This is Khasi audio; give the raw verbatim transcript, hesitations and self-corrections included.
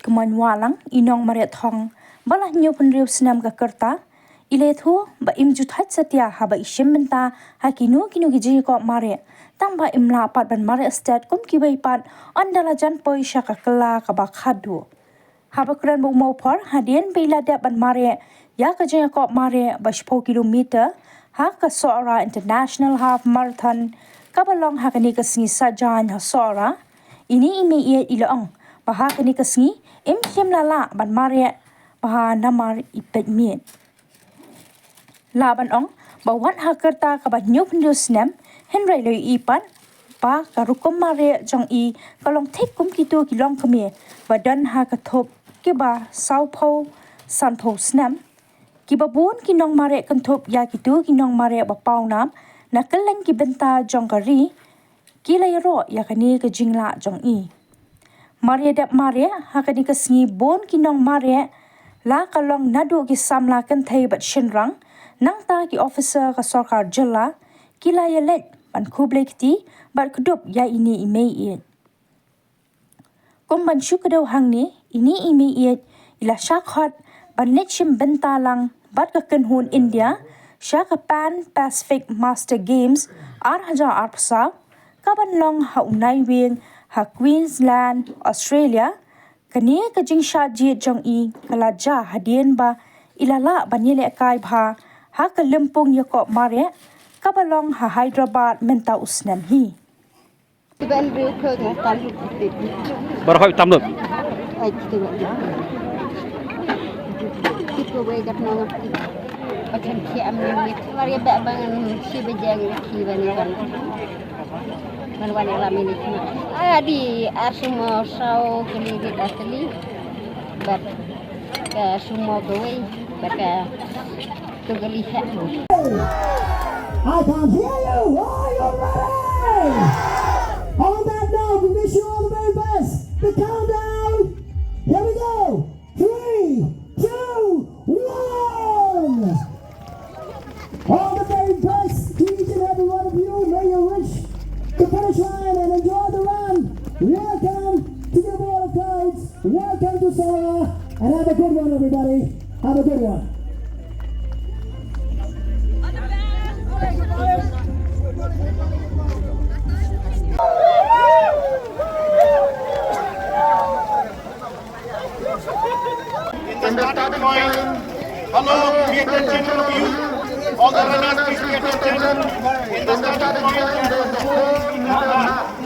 Kmen Wahlang, i nong mareh thong ba la hynñiewphew hynriew snem ka kyrta, i la ïathuh ba im ju thait satia haba i shim bynta ha kino kino ki jingïakop mareh, tang ba im lah pat ban mareh stet kum kiwei pat ynda la jan poi sha ka kylla kaba khatduh. Haba kren bad u Mawphor, hadien ba i la dep ban mareh ïa ka jingïakop mareh ba shiphew kilometer ha ka Sohra International Half Marathon kaba long ha kane ka sngi Saitjaiñ ha Sohra, ine i meiieit i la ong ba ha kane ka sngi im shym la lah ban mareh bha namar i peit miet. Lah ban ong ba wat ha ka rta kaba hynñiewphew hynriew snem, hynrei la ïohi pat ba ka rukom mareh jong i ka long thik kum kito ki longkmie ba don ha ka thup kiba sawphew sanphew snem. Kiba bun ki nongmareh kynthup ïa kito ki nongmareh ba pawnam na kylleng ki bynta jong ka ri ki la ïaroh ïa kane ka jinglah jong i. Mar ïadep mareh ha kane ka sngi, bun ki nongmareh, la ka long naduh ki samla kynthei bad shynrang, nangta ki officer ka sorkar jylla, ki la ïaleit ban khublei kti bad kdup ïa ine i meiieit. Kum ban shu kdew hangne, ine i meiieit i la shah khot ban leit shim bynta lang bad ka kynhun India sha ka Pan Pacific Master Games ar hajar arphew saw, kaban long ha u Naiwieng ha Queensland, Australia. Kane ka jingshah jied jong i ka la jia hadien ba i la lah ban ïalehkai bha ha ka lympung ïakop mareh kaba long ha Hyderabad mynta u snem hi. Baroh khoi tam lut. Adi ar sumo saw kali rit atli. Bad ka sumo kawei bad ka tu kali heh. I can't hear you. Are you ready? On that note, we wish you all the very best. The countdown. Here we go. Three, two, one. All the very best to each and every one of you. May you reach the finish line and enjoy the run. Welcome to the Board of Guides. Welcome to Sohra, and have a good one, everybody. Have a good one. In the starting line, hello, pay attention, all of you. All the runners, please pay attention. In the starting line, there's a four meter